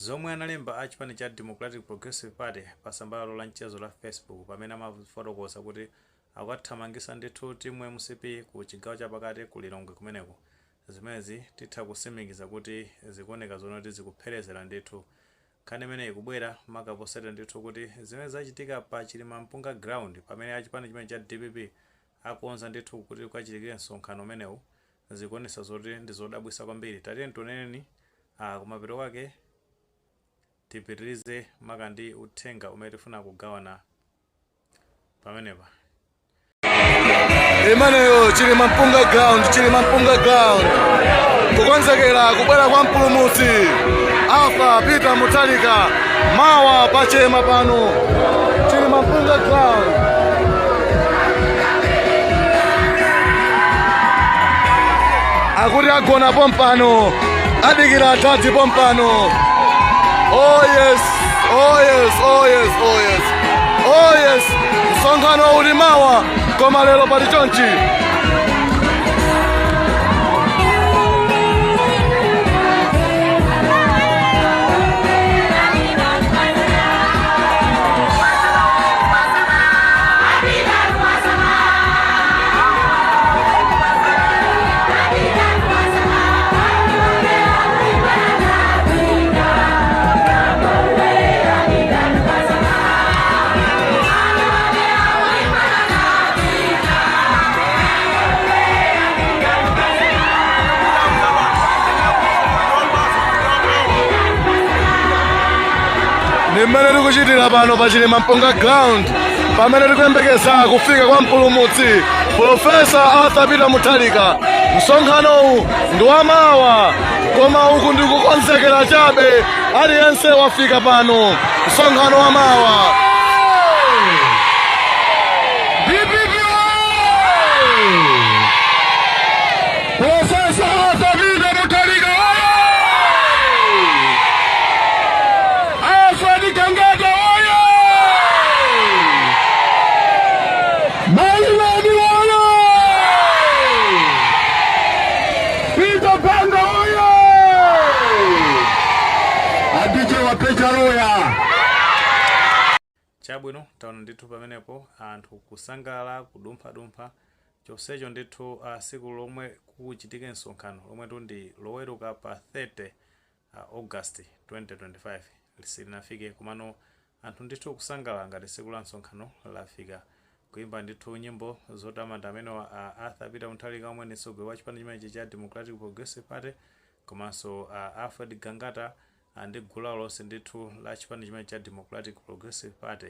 Zomwe analemba a chipani cha Democratic Progressive Party pa tsamba lawo la mchezo la Facebook pamene amafotokoza kuti akukathamangisa ndithu timu mcp ku chigawo chapakati ku Lilongwe kumeneko, zimenezi titha kusimikiza kuti zikuoneka zonoti zikupherezera ndithu. Nkhani imeneyi ikubwera maka posatira ndithu kuti zimene zachitika pa Chilimampunga Ground pamene a chipani chimene cha dpp akonza ndithu kuti kukachitikire msonkhano umenewu zikuonesa zoti ndi zodabwisa kwambiri. Tatiyeni tionereni kumapeto kwake tipitirize maka ndi uthenga umene tifuna kugawana pamenepa. Imeneyo Chilimampunga Ground, Chilimampunga Ground, kukonzekera kubwera kwa mpulumutsi Arthur Peter Mutharika mawa pachema pano Chilimampunga Ground. Akuti agona pompano, adikira atati pompano. Oh yes, oh yes, oh yes, oh yes, oh yes. Msonkhano uli mawa, koma lero pali chonchi. Ni mmene tikuchitira pano pa Chilimampunga Ground pamene tikuyembekeza kufika kwa mpulumutsi Profesa Arthur Peter Mutharika. Msonkhanowu ndi wamawa, koma uku ndi kukonzekera chabe. Aliyense wafika pano, msonkhano wa mawa. DPP oye! Profesa Arthur Peter Mutharika oye! Alfred Gangata oye! Mailani oye! Peter Banda oye! Adije wapeja loya. Chabwino, taona ndithu pamenepo anthu kusangalala, kudumphadumpha, chonsecho ndithu tsiku lomwe kuchitike msonkhano lomwetu ndi Loweruka pa 30 August 2025 silinafike, komano anthu ndithu kusangalala ngati tsiku la msonkhano lafika, kuimba ndithu nyimbo zotamanda amenewa a Arthur Peter Mutharika omwe ndi mtsogoleri wa chipani chimenechi cha Democratic Progressive Party, komanso a Alfred Gangata ndi gulu lawo lonse ndithu la chipani chimenechi cha Democratic Progressive Party.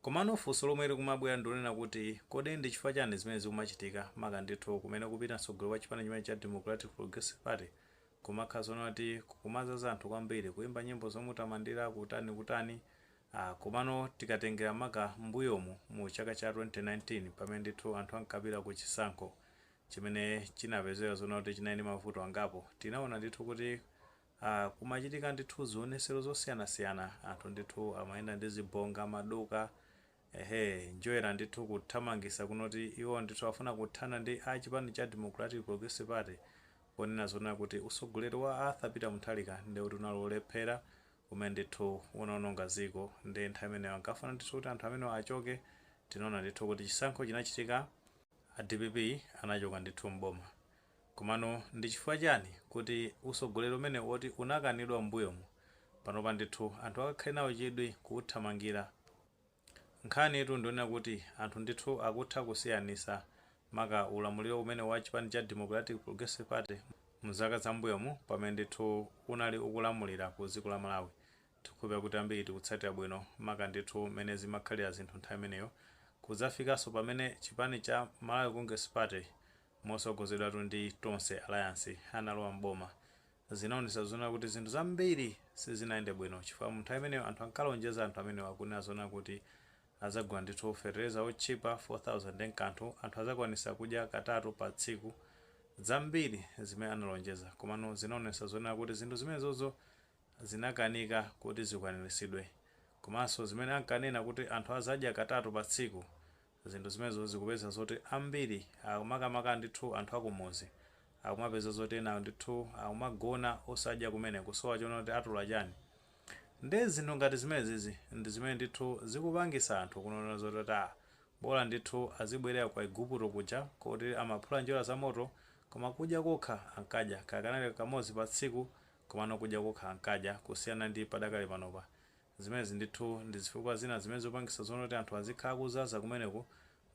Komano funso lomwe likumabwera ndilonena kuti kodi ndi chifukwa chani zimene zikumachitika, maka ndithu kumene kupita mtsogoleri wa chipani chimenechi cha Democratic Progressive Party kumakhala zonena kuti kumazaza anthu kwambiri, kuimba nyimbo zomutamandira, kutani kutani, komano tikatengera maka m'mbuyomu mu chaka cha 2019 pamene ndithu anthu ankapita ku chisankho chimene chinapezeka zonena kuti chinali ndi mavuto angapo, tinaona ndithu kuti kumachitika ndithu zionesero zosiyanasiyana, anthu ndithu amayenda ndi zibonga, maduka, ehe, njoyera ndithu kuthamangisa kunoti iwo ndithu afuna kuthana ndi a chipani cha Democratic Progressive Party ponena zonena kuti usogoleri wa Arthur Peter Mutharika ndi kuti unali wolephera umene ndithu unaononga dziko, ndi nthawi imeneyo ankafuna ndithu kuti anthu amenewo achoke. Tinaona ndithu kuti chisankho chinachitika, a dpp anachoka ndithu m'boma. Komano ndi chifukwa chani kuti usogoleri umene woti unakanidwa m'mbuyomu panopa ndithu anthu akakhale nawo chidwi kuuthamangira? Nkhanitu ndionena kuti anthu ndithu akutha kusiyanisa maka ulamuliro umene wa chipani cha Democratic Progressive Party mzaka za m'mbuyomu pamene ndithu unali ukulamulira ku dziko la Malawi. Tikukhulupirira kuti ambiri tikutsatira bwino maka ndithu mmene zimakhalira zinthu nthawi imeneyo kudzafikanso pamene chipani cha Malawi Congress Party mosogozedwatu ndi Tonse Alliance analowa m'boma, zinaonetsa zonena kuti zinthu zambiri sizinayende bwino chifukwa mu nthawi imeneyo anthu ankalonjeza anthu amenewa kunena zonena kuti azagula ndithu fetereza otchipa 4000 nkanthu, anthu azakwanisa kudya katatu pa tsiku, zambiri zimene analonjeza, komano zinaonetsa zonena kuti zinthu zimenezozo zinakanika kuti zikwaniritsidwe, komanso zimene ankanena kuti anthu azadya katatu pa tsiku, zinthu zimenezo zikupeza zoti ambiri, makamaka ndithu anthu akumudzi, Akumapeza zoti ena ndithu akumagona osadya kumene, kusowa chona kuti atula chani. Ndi zinthu ngati zimenezizi ndi zimene ndithu zikupangisa anthu kunena zoti ah, bola ndithu azibwerera kwa Igupto kuja, kuti amaphula njerwa za moto koma kudya kokha ankadya kakanali kamodzi pa tsiku, komano kudya kokha ankadya, kusiyana ndi padakali panopa. Zimenezi ndithu ndi zifukwa zina zimene zikupangisa zoona kuti anthu azikhala kuzaza kumeneko,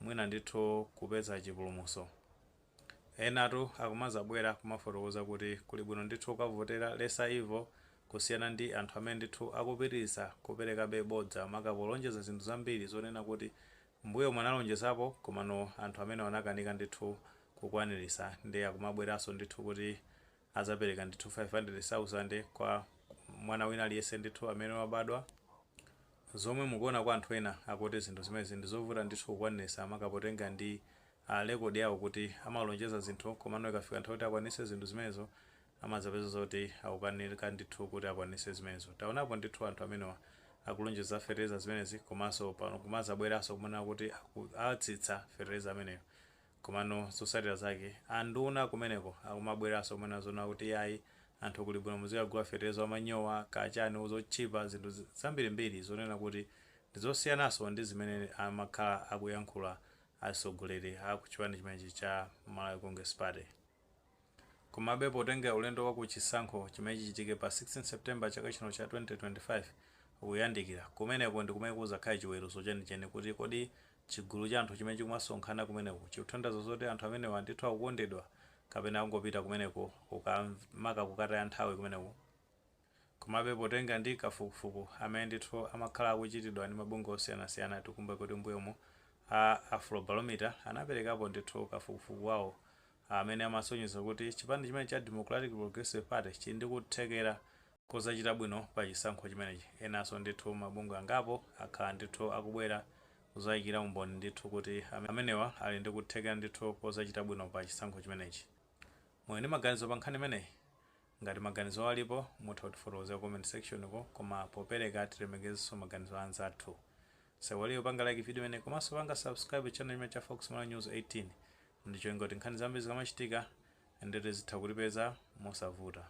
mwina ndithu kupeza chipulumutso. Enatu akumazabwera kumafotokoza kuti kuli bwino ndithu kukavotera lesser evil kusiyana ndi anthu amene ndithu akupitiriza kuperekabe bodza, maka polonjeza zinthu zambiri zonena kuti mbuyo mwanalonjezapo, komano anthu amene anakanika ndithu kukwanirisa. Ndi akumabweranso ndithu kuti azapereka ndithu 500,000 kwa mwana wina aliyense ndithu amene wabadwa, zomwe mukuona kwa anthu ena akuti zinthu zimenezi ndi zovuta ndithu kukwanirisa, maka potenga ndi record yawo kuti amalonjeza zinthu, komano ikafika nthawi kuti akwanise zinthu zimenezo amazapeza zoti akukanika ndithu kuti akwanise zimenezo. Taonapo ndithu anthu amenewa akulonjeza fetereza zimenezi, komanso pano kumazabweranso kumanena kuti atsitsa fetereza ameneyo, komano zotsatira zake anduna kumeneko akumabweranso kumanena zona kuti yayi, anthu kuli bwino muzikagula fetereza wamanyowa kachani zotchipa, zinthu zambirimbiri zonena kuti ndizosiyananso ndi zimene amakhala akuyankhula atsogoleri a kuchipani chimenechi cha Malawi Congress Party. Komabe potenga ulendo wa ku chisankho chimene chichitike pa 16 September chaka chino cha 2025 ukuyandikira, kumeneko ndi kumene kuzakhale chiweruzo chenicheni kuti kodi chigulu cha anthu chimene chikumasonkhana kumeneko chikutanthauza zoti anthu amenewa ndithu akukondedwa kapena akungopita kumeneko maka kukataya nthawi kumeneko. Komabe potenga ndi kafukufuku amene ndithu amakhala akuchitidwa ndi mabungwe osiyanasiyana, tikumbuke kuti mbuyomu a Afrobarometer anaperekapo ndithu kafukufuku wawo amene amasonyeza kuti chipani chimene cha Democratic Progressive Party chili ndi kuthekera kozachita bwino pa chisankho chimenechi. Enanso ndithu mabungwe angapo akhala ndithu akubwera kuzayikira umboni ndithu kuti amenewa ali ndi kuthekera ndithu kozachita bwino pa chisankho chimenechi. Muli ndi maganizo pa nkhani imeneyi? Ngati maganizo alipo, mutha kutifotokozera comment section ko, koma popereka tilemekezenso maganizo anzathu. Sewaliyo panga like video imene, komanso panga subscribe channel imene cha Fox Malawi News 18, ndicho ngoti nkhani zambiri zikamachitika ndete zitha kutipeza mosavuta.